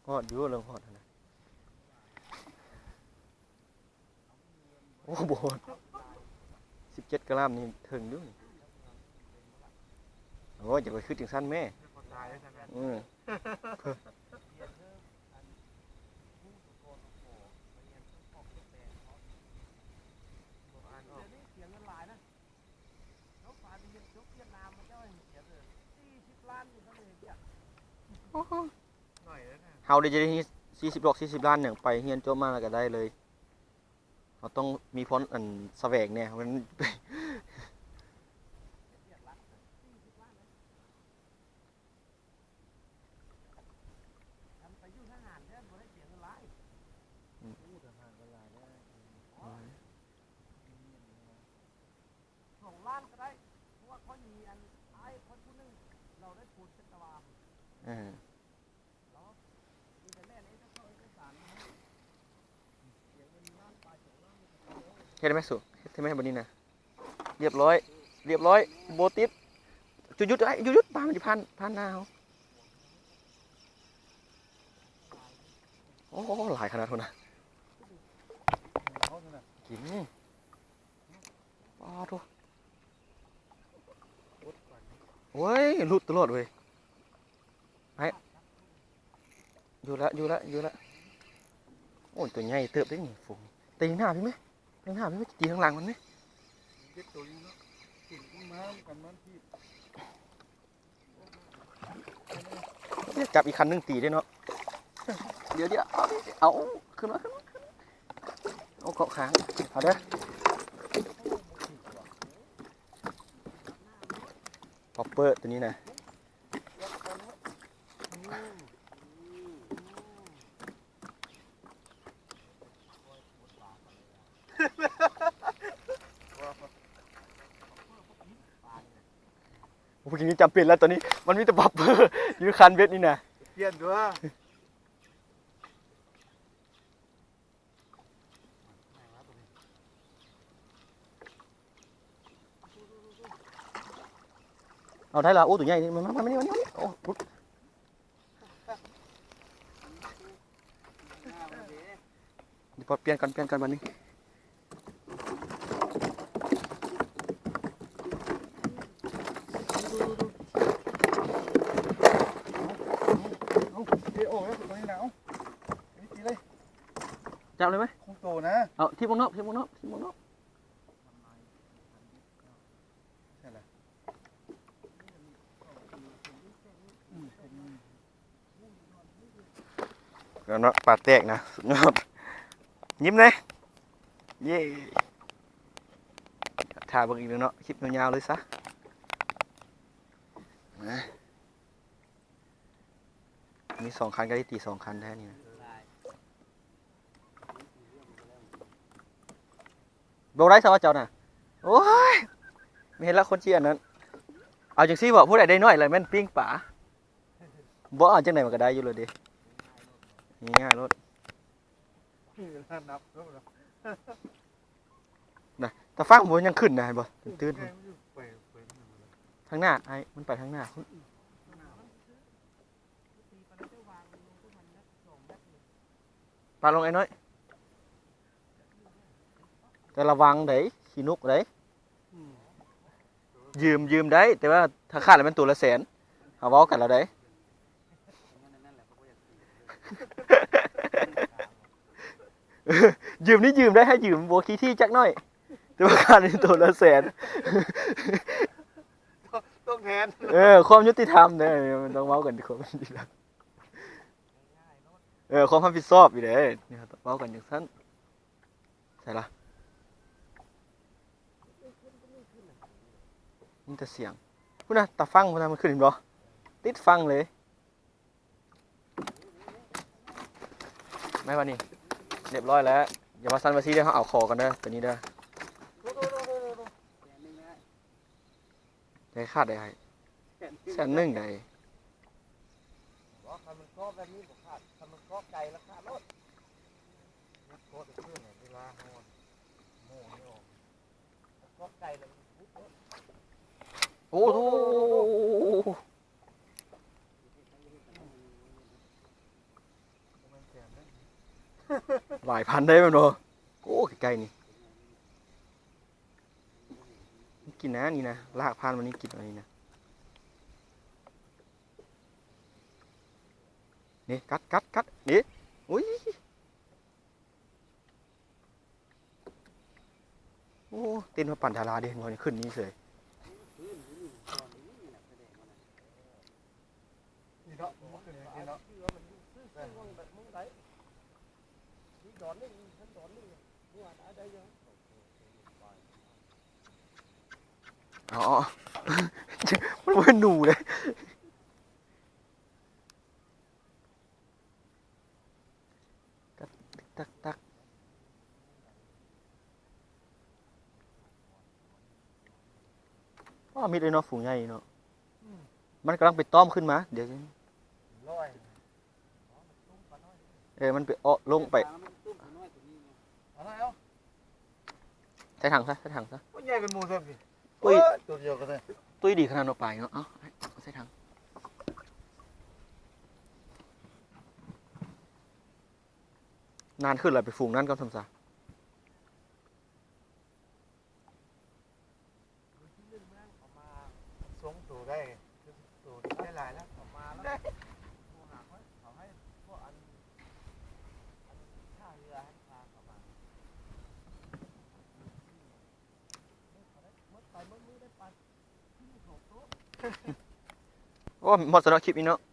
ຮອດຢູ່ ເລີ່ມຮອດຫັ້ນນະ. ໂອ້ ບໍ່ຮອດ ສິບເຈັດກະລັມນີ້ເຖິງຢູ່ນີ້. ໂອ້ຍ ຢ່າໄປຄິດຈັ່ງຊັ້ນແມ້. ອືມ ໂອ້ໂຫ ເຮົາໄດ້ຈະໄດ້ສີ່ສິບດອກ ສີ່ສິບລ້ານຫຍັງ ໄປຮຽນຈົບມາແລ້ວກໍໄດ້ເລີຍ. ເຮົາຕ້ອງມີພອນອັນສະແຫວງແດ່ ມັນ ສອງລ້ານກໍໄດ້ ເພາະວ່າຂ້ອຍມີອັນອ້າຍຂ້ອຍຜູ້ໜຶ່ງ ລາວໄດ້ໂພນຈັກກະວານ ເອີ ລາວມີແຕ່ແມ່ນເອກະສານມາໃຫ້ ເສຍເງິນລ້ານປາຍສອງລ້ານ. ເຮັດໄດ້ໄໝສູ? ເຮັດໄດ້ໄໝບັດນີ້ນະ? ລຽບຮ້ອຍ ລຽບຮ້ອຍ ບໍ່ຕິດ. ຢຸດ ຢຸດ ຢຸດ ປາມັນຊິຜ່ານ ຜ່ານໜ້າເຮົາ. ໂອ້ ຫຼາຍຂະໜາດພຸ້ນນະ ກິນ. ປາໂທ້ ໂອ້ຍ ຫຼຸດຕະຫຼອດເວີຍ. ໄອ້ ຢູ່ລະ ຢູ່ລະ ຢູ່ລະ. ໂອ້ຍ ຕົວໃຫຍ່ເຕີບເດ້ນີ້ ຝູງ. ຕີທາງໜ້າພີ້ແມະ ທາງໜ້າພີ້ແມະ ຕີທາງຫຼັງມັນແມະ. ເຈັດໂຕນີ້ເນາະ ຂຶ້ນມາກັນມັນທີ່ ຈັບອີກຄັນໜຶ່ງຕີເດ້ເນາະ. ດຽວໆ ເອົາ ເອົາ ຂຶ້ນມາ ຂຶ້ນມາ ຂຶ້ນມາ. ໂອ້ ເກາະຄ້າງ ເອົາເດີ້. ປັອບເປີຕົວນີ້ນະ. ໂອ້ ພວກນີ້ຈຳເປັນແລ້ວ ຕອນນີ້ມັນມີແຕ່ບັບເບີຢູ່ຄັນເບັດນີ້ນະ. ປ່ຽນຕົວະ. ເອົາໄດ້ລະ. ໂອ້ ຕົວໃຫຍ່ນີ້ ມາ ມາ ມານີ້ ມານີ້ ມານີ້. ໂອ້ ດຽວ ປ່ຽນກັນ ປ່ຽນກັນບັດນີ້. ເອົາ ເອ ອອກແລ້ວຕົວນີ້ນະ. ເອົາ ນີ້ຕີເລີຍ ຈັບເລີຍໄໝ? ຂອງໂຕນະ. ເອົາ ຖິ້ມໝວກນອກ ຖິ້ມໝວກນອກ ຖິ້ມໝວກນອກ. ໃຊ່ລະ ເນາະ ປາແຕກນະ ສຸດຍອດ. ຍິ້ມແດ່ ເຢ້. ຖ້າເບິ່ງອີກເນາະ ຄລິບຍາວໆເລີຍຊະນະ. ມີສອງຄັນກໍໄດ້ຕີສອງຄັນແທ້ນີ້ນະ. ບໍ່ໄດ້ຊະວ່າເຈົ້ານະ. ໂອ້ຍ ແມ່ນລະ ຄົນຊິອັນນັ້ນ. ເອົາຈັ່ງຊີ້ເບາະ ຜູ້ໃດໄດ້ໜ້ອຍລະແມ່ນປີ້ງປາ. ບໍ່ ເອົາຈັ່ງໃດມັນກໍໄດ້ຢູ່ແລ້ວເດ້ ງ່າຍໆໂລດ. ນະ ຕາຝັ່ງພຸ້ນຍັງຂຶ້ນນະ ເຫັນບໍ່? ຕື້ນໆ ໄປ ໄປ ທາງໜ້າອ້າຍ ມັນໄປທາງໜ້າພຸ້ນ. ປາລົງໄອ້ນ້ອຍ ແຕ່ລະວັງເດ້ ຂີ້ນົກເດ້. ອືມ ຢືມ ຢືມໄດ້ ແຕ່ວ່າຖ້າຂາດແລ້ວແມ່ນໂຕລະແສນ ເຮົາເວົ້າກັນແລ້ວເດ້. ຢືມນີ້ຢືມໄດ້ ໃຫ້ຢືມບໍ່ຂີ້ຖີ້ຈັກໜ້ອຍ ແຕ່ວ່າຄ່ານີ້ໂຕລະແສນ ຕ້ອງແທນ. ເອີ ຄວາມຍຸຕິທຳເດ້ ມັນຕ້ອງເວົ້າກັນຄວາມຍຸຕິທຳ. ເອີ ຄວາມຮັບຜິດຊອບຢູ່ເດ້ ເວົ້າກັນຈັ່ງຊັ້ນ. ໃສ່ລະ ມີແຕ່ສຽງ. ພຸ້ນນະ ຕາຝັ່ງພຸ້ນນະ ມັນຂຶ້ນເຫັນບໍ່? ຕິດຝັ່ງເລີຍ. ແມ່ນບໍ່ນີ້? ຮຽບຮ້ອຍແລ້ວ. ຢ່າວ່າຊັ້ນວ່າຊີ້ເດີ ເຮົາເອົາຂໍກັນເດີ ຕົວນີ້ເດີ. ໄດ້ຂາດໄດ້ໃຫ້ ແສນໜຶ່ງໄດ້. ບໍ່ ຄັນມັນເກາະແບບນີ້ບໍ່ຂາດ ຄັນມັນເກາະໄກລະຂາດໂລດ. ເກາະແຕ່ເຄື່ອງເວລາເຮົາໂມ່ໃຫ້ອອກ ເກາະໄກລະມັນບຸບໂລດ. ໂອ້ໂຫ. ຫຼາຍພັນໄດ້ແມ່ນບໍ່? ໂອ້ ໃກ້ໆນີ້ ກິນນະ ນີ້ນະ ລາກຜ່ານມານີ້ ກິນອັນນີ້ນະ ນີ້ ກັດ ກັດ ກັດ ນີ້ ອຸ້ຍ. ໂອ້ ເຕັ້ນມາປັນດາລາເດ້ ເຫັນບໍ່ ຂຶ້ນນີ້ເສີຍ. ອໍ ມັນບໍ່ແມ່ນໜູເດ້. ຕັກ ຕັກ ຕັກ ວ້າ ມິດເລີຍເນາະ ຝູງໃຫຍ່ເນາະ. ອືມ ມັນກຳລັງໄປຕ້ອມຂຶ້ນມາ ດຽວ ເອີ ມັນໄປເອາະລົງໄປ ເອົາ ໃສ່ຖັງຊະ ໃສ່ຖັງຊະ. ໂອ້ຍ ໃຫຍ່ເປັນໝູ່ຊ້ຳນີ້. ຕຸ້ຍ ໂອ້ຍ ຕົວດຽວກໍໄດ້ ຕຸ້ຍດີຂະໜາດເນາະ ປານີ້ເນາະ. ເອົາ ເອົາໃສ່ຖັງ ນານຂຶ້ນລະ ໄປຝູງນັ້ນກ່ອນຊ້ຳຊະ. ໂອ້ ໝົດຊະເນາະ ຄລິບນີ້ເນາະ.